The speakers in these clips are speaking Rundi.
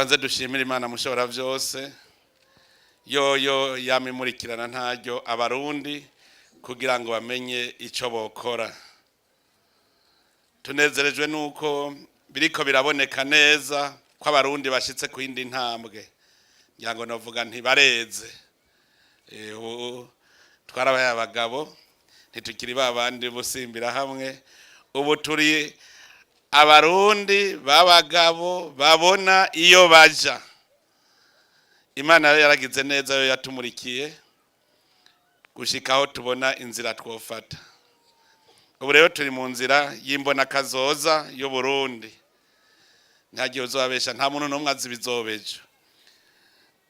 Banze dushimire Imana mushobora byose, yoyo yamimurikirana ntaryo Abarundi kugira ngo bamenye ico bokora. Tunezerejwe nuko biriko biraboneka neza ko Abarundi bashitse ku yindi ntambwe. Ngira ngo novuga ntibareze. Ubu twarabaye abagabo, ntitukiri ba bandi busimbira hamwe. Ubu turi Abarundi b'abagabo babona iyo baja. Imana rero yaragize neza, yo yatumurikiye gushika aho tubona inzira twofata. Ubu rero turi mu nzira y'imbonakazoza y'Uburundi. Ntagihe uzobabesha, nta muntu n'umwe azi ibizoba ejo.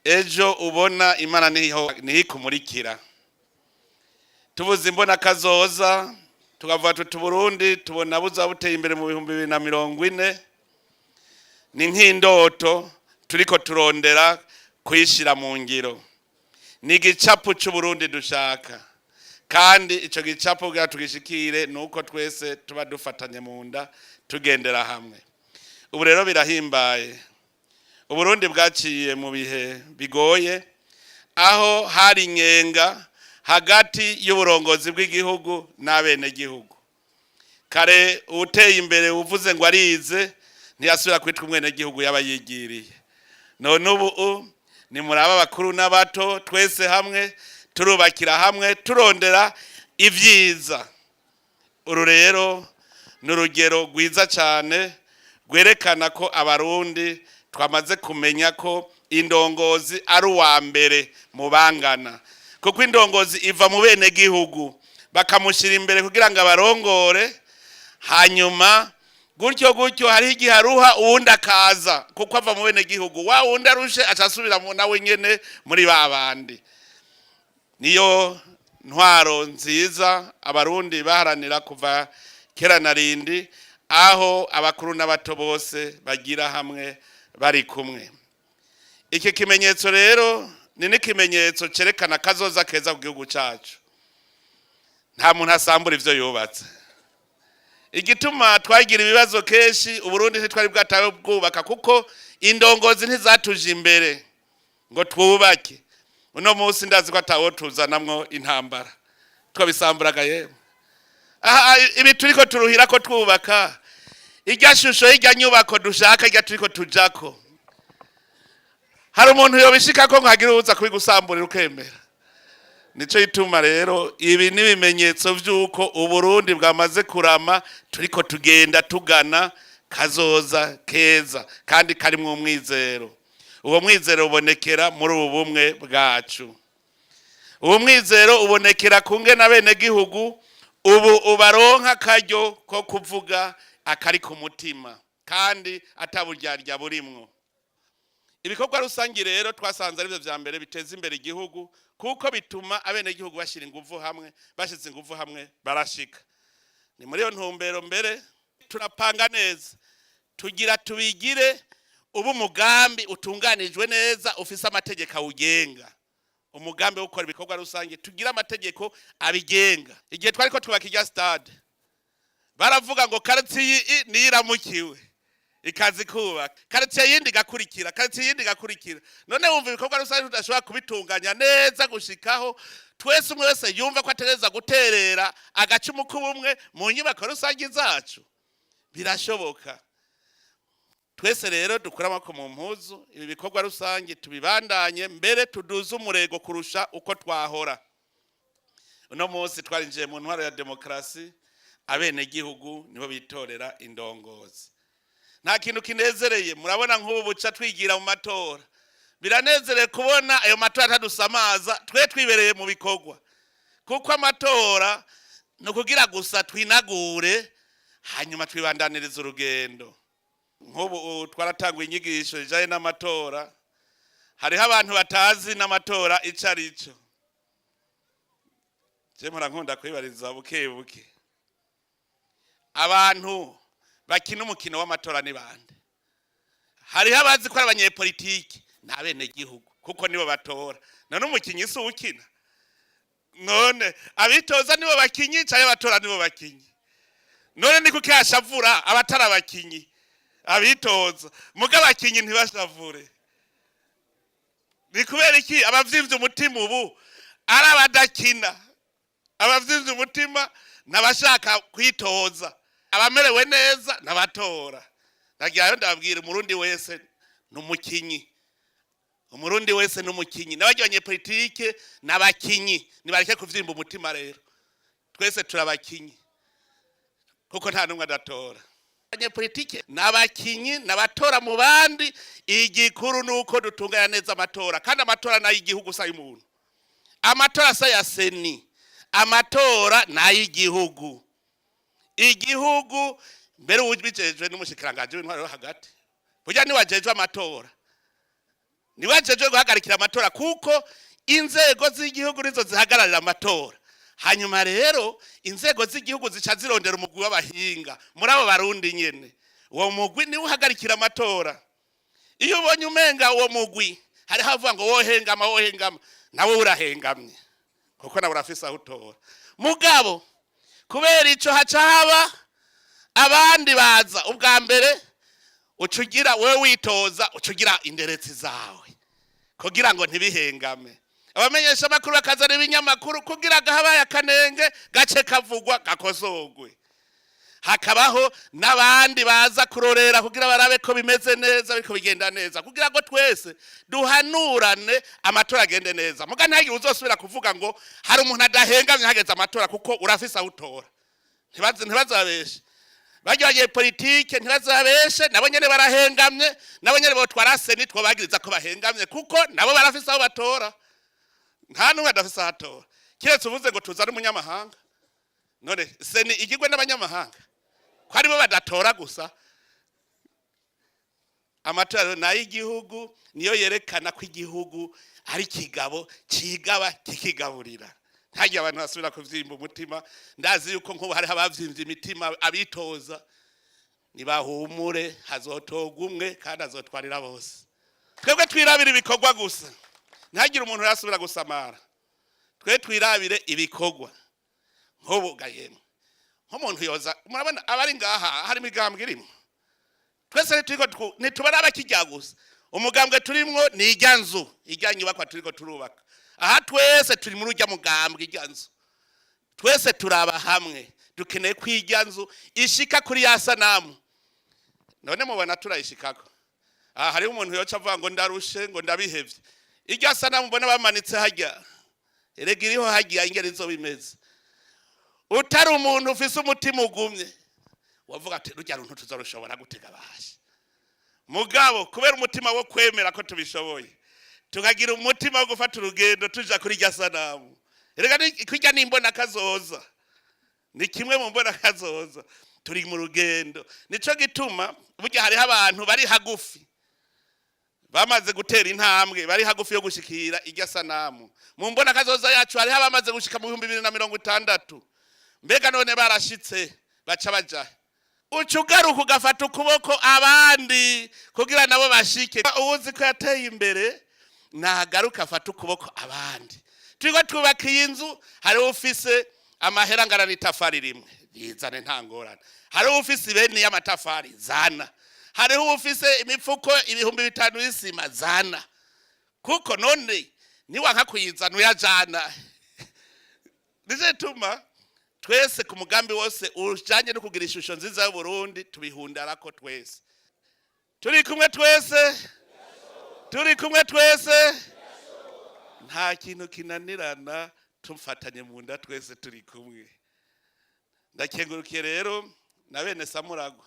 Ejo ubona Imana niho niho ikumurikira. Tubuze imbonakazoza, tukavuga tuti Burundi tubona buza buteye imbere mu 2040, ni nk'indoto turiko turondera kuyishira mu ngiro. Ni igicapu c'Uburundi dushaka, kandi ico gicapu kugira tugishikire ni uko twese tuba dufatanye mu nda, tugendera hamwe. Ubu rero birahimbaye. Uburundi bwaciye mu bihe bigoye, aho hari inyenga hagati y'uburongozi bw'igihugu n'abenegihugu. Kare uwuteye imbere uvuze ngo arize ntiyasubira kwitwa umwenegihugu, yaba yigiriye. None ubu ni muraba abakuru n'abato, twese hamwe turubakira hamwe, turondera ibyiza. Uru rero ni urugero rwiza cyane rwerekana ko Abarundi twamaze kumenya ko indongozi ari uwa mbere mu bangana, kuko indongozi iva mu bene gihugu, bakamushyira imbere kugira ngo abarongore. Hanyuma gutyo gutyo, hariho igihe aruha, uwundi akaza, kuko ava mu bene gihugu. Wa wundi arushe aca asubira nawe nyene muri ba bandi. Niyo ntwaro nziza Abarundi baharanira kuva kera na rindi, aho abakuru n'abato bose bagira hamwe bari kumwe. Iki kimenyetso rero ni n'ikimenyetso cyerekana kazoza keza ku gihugu cyacu. Nta muntu asambura ivyo yubatse. Igituma twagira ibibazo kenshi, Uburundi ntitwari bwatawe bwubaka, kuko indongozi ntizatuje imbere ngo twubake. Uno munsi ndazi ko atawo tuzanamwo intambara, twabisamburaga. Yemwe, aha ibi turiko turuhira ko twubaka, irya shusho y'irya nyubako dushaka, irya turiko tujako, hari umuntu yobishikako ngo hagire uwuza kubigusamburira ukemera? Nico gituma rero ibi n'ibimenyetso vy'uko Uburundi bwamaze kurama, turiko tugenda tugana kazoza keza kandi karimwo umwizero. Uwo mwizero ubonekera muri ubu bumwe bwacu. Uwo mwizero ubonekera ku ngene abenegihugu ubu ubaronka akaryo ko kuvuga akari ku mutima, kandi ataburyarya burimwo. Ibikorwa rusange rero twasanze aribyo vya mbere biteza imbere igihugu, kuko bituma abenegihugu bashyira inguvu hamwe. Bashyize inguvu hamwe barashika. Ni muri iyo ntumbero mbere turapanga neza, tugira tubigire ubu umugambi utunganijwe neza, ufise amategeko awugenga. Umugambi wo gukora ibikorwa rusange, tugira amategeko abigenga. Igihe twariko twubaka irya stade, baravuga ngo quartier niyo iramukiwe ikazi kubaka, quartier yindi igakurikira, quartier yindi igakurikira. None wumva ibikorwa rusange tudashobora kubitunganya neza gushikaho twese, umwe wese yumva ko ategereza guterera agacumu k'ubumwe mu nyubako rusange zacu? Birashoboka. Twese rero dukure amaboko mu mpuzu, ibi bikorwa rusange tubibandanye, mbere tuduze umurego kurusha uko twahora. Uno munsi twarinjiye mu ntwaro ya demokarasi, abenegihugu nibo bitorera indongozi. Nta kintu kinezereye, murabona nk'ubu buca twigira mu matora. Biranezereye kubona ayo matora atadusamaza, twe twibereye mu bikorwa, kuko amatora ni ukugira gusa twinagure, hanyuma twibandaniriza urugendo. Nk'ubu twaratanguye inyigisho zijanye n'amatora. Hariho abantu batazi n'amatora ico ari cyo. Je mpora nkunda kwibariza buke buke: abantu bakina umukino w'amatora ni bande? Hariho abazi ko ari abanyepolitiki. Ni abenegihugu, kuko nibo batora. None umukinyi si uwukina? None abitoza nibo bakinyi canke abatora nibo bakinyi? None ni kuki hashavura abatari abakinyi? Abitoza muga abakinyi ntibashavure. Ni kubera iki? Abavyimvye umutima ubu ari abadakina, abavyimvye umutima n'abashaka kwitoza, abamerewe neza n'abatora. Ndagira ndababwira, Umurundi wese ni umukinyi, Umurundi wese ni umukinyi, n'abarya abanyepolitike n'abakinyi. Nibareke kuvyimba umutima rero, twese turabakinyi kuko nta n'umwe adatora. Abanyepolitike n'abakinyi n'abatora mu bandi. Igikuru ni uko dutunganya neza amatora, kandi amatora ni ay'igihugu, si ay'umuntu. Amatora si aya CENI, amatora ni ay'igihugu. Igihugu mbere ubijejwe n'umushikiranganji w'intwaro yo hagati, burya niwajejwe amatora, niwajejwe guhagarikira amatora, kuko inzego z'igihugu nizo zihagararira amatora. Hanyuma rero inzego z'igihugu zica zirondera umugwi w'abahinga muri abo Barundi nyene. Uwo mugwi niwe uhagarikira amatora. Iyo ubonye umenga uwo mugwi hariho avuga ngo wohengama, wohengama, nawe urahengamye, kuko nawe urafise aho utora. Mugabo kubera ico haca haba abandi baza ubwa mbere, uca ugira wewe witoza, uca ugira inderetsi zawe kugira ngo ntibihengame. Abamenyesha amakuru bakazana ibinyamakuru kugira ngo habaye akanenge gace kavugwa, gakosorwe. Hakabaho n'abandi baza kurorera kugira barabe ko bimeze neza, biriko bigenda neza, kugira ngo twese duhanurane, amatora agende neza. Muga ntihagire uzosubira kuvuga ngo hari umuntu adahengamye hageze amatora, kuko urafise aho utora. Ntibazabeshe barya banyepolitike, ntibazabeshe, nabo nyene barahengamye. Nabo nyene botwara CENI, twobagiriza ko bahengamye, kuko nabo barafise aho batora. Nta n'umwe adafise aho atora, kiretse uvuze ngo tuzane umunyamahanga. None CENI igirwe n'abanyamahanga ko aribo badatora gusa? Amatora rero ni ay'igihugu, niyo yerekana ko igihugu ari kigabo kigaba kikigaburira. Ntagiye abantu basubira kuvyimba umutima. Ndazi yuko nk'ubu hariho abavyimbye imitima abitoza. Nibahumure, hazotorwa umwe kandi azotwarira bose. Twebwe twirabire ibikorwa gusa, ntihagire umuntu yasubira gusamara. Twe twirabire ibikorwa. Nk'ubu gahemwe nk'umuntu yoza, murabona abari ngaha hari imigambwe irimo. Twese ntituriko ntitubara abakijya gusa. Umugambwe turimwo ni ijya nzu, ijya nyubakwa turiko turubaka aha. Twese turi muri ujya mugambwe, ijya nzu twese turaba hamwe. Dukeneye ko ijya nzu ishika kuri ya sanamu. None mubona turayishikako? Aha hariho umuntu yoca avuga ngo ndarushe, ngo ndabihevye. Ijya sanamu mbona bamanitse hajya, erega iriho hajya ingene izoba imeze. Utari umuntu ufise umutima ugumye, wavuga ati rujya runtu tuzarushobora gutega basha. Mugabo kubera umutima wo kwemera ko tubishoboye, tukagira umutima wo gufata urugendo tuja kuri rya sanamu. Erega kurya n'imbona kazoza, ni kimwe mu mbona kazoza. Turi mu rugendo. Nico gituma burya hariho abantu bari hagufi, bamaze gutera intambwe, bari hagufi yo gushikira irya sanamu. Mu mbona kazoza yacu hariho abamaze gushika mu 2060. Mbega none barashitse baca baja? Uca ugaruka ugafata ukuboko abandi kugira nabo bashike. Uwuzi ko yateye imbere nagaruka afata ukuboko abandi. Turiko twubaka iyi nzu, hariho ufise amahera angana n'itafari rimwe, yizane, nta ngorane. Hariho ufise ibeni y'amatafari, zana. Hariho ufise imifuko 5000 y'isima, zana. Kuko none niwanka kuyizana uyajana? Nico gituma twese ku mugambi wose ujanye no kugira ishusho nziza y'Uburundi tubihundarako twese. Turi kumwe twese, turi kumwe twese, nta kintu kinanirana tumfatanye mu nda twese turi kumwe. Ndakengurukiye rero na bene Samuragwa.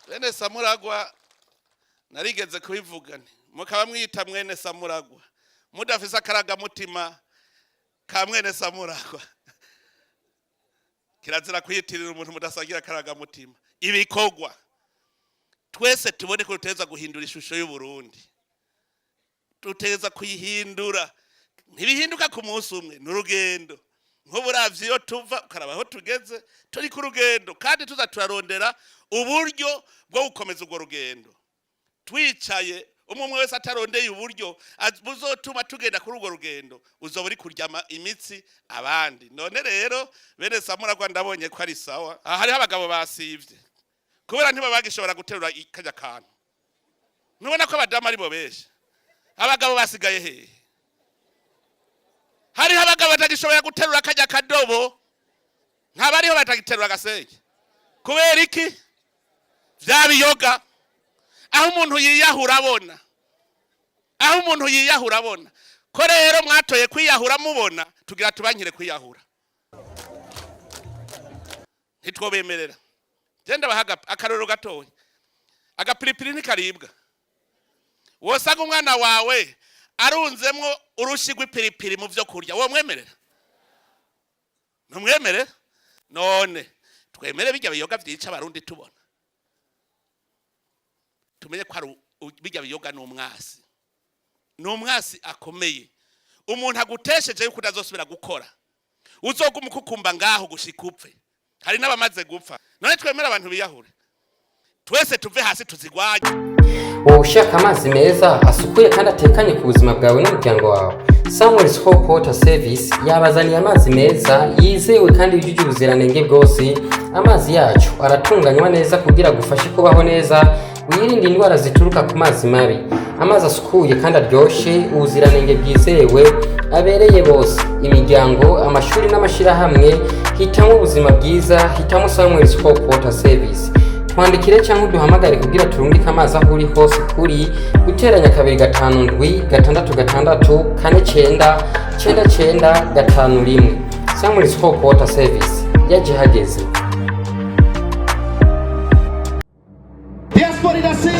Bene Samuragwa, narigeze kubivuga nti mukaba mwita mwene Samuragwa mudafise akaragamutima ka mwene Samuragwa. Kirazira kwiyitirira umuntu mudasangira akaragamutima. Ibikorwa twese tubone ko duteza guhindura ishusho y'Uburundi, duteza kuyihindura. Ntibihinduka ku munsi umwe, ni urugendo. Nk'uburavyi iyo tuva ukaraba aho tugeze, turi ku rugendo, kandi tuza turarondera uburyo bwo gukomeza urwo rugendo. Twicaye Umwe umwe wese atarondeye uburyo buzotuma tugenda kuri urwo rugendo, uzoba uri kuryama imitsi abandi. None rero bene Samuragwa, ndabonye ko ari sawa. Aha hariho abagabo basivye kubera ntiba bagishobora guterura karya kantu. Ntubona ko abadamu aribo benshi? Abagabo basigaye hehe? Hariho abagabo batagishobora guterura karya kadobo, ntabariho batagiterura agaseke. Kubera iki? Vya biyoga. Aho umuntu yiyahura abona, aho umuntu yiyahura abona ko rero mwatoye kwiyahura mubona, tugira tubankire kwiyahura, ntitwobemerera. Genda bahaga akarorero gatoya: agapiripiri ntikaribwa. Wosanga umwana wawe arunzemwo urushi rw'ipiripiri mu vyo kurya, womwemerera? Ntumwemerera. None twemere bijya biyoga vyica Abarundi tubona? Tumenye ko ari bijya biyoga ni umwasi, ni umwasi akomeye. Umuntu agutesheje yuko utazosubira gukora, uzoguma ukukumba ngaho gushika upfe. Hari n'abamaze gupfa. None twemere abantu biyahure? Twese tuve hasi tuzigwanye. Wowe ushaka amazi meza asukuye kandi atekanye ku buzima bwawe n'umuryango wawe, Samuel's Hope Water Service yabazaniye amazi meza yizewe kandi yujuje ubuziranenge bwose. Amazi yacu aratunganywa neza kugira agufashe kubaho neza, wirinde indwara zituruka ku mazi mabi. Amazi asukuye kandi aryoshe, ubuziranenge bwizewe, abereye bose, imiryango, amashuri n'amashyirahamwe. Hitamo ubuzima bwiza, hitamo Samuel's Hope Water Service. Twandikire cyangwa uduhamagare kugira turungike amazi aho uri hose kuri +257 664 99 51. Samuel's Hope Water Service yaje hageze. Diaspora irasiba.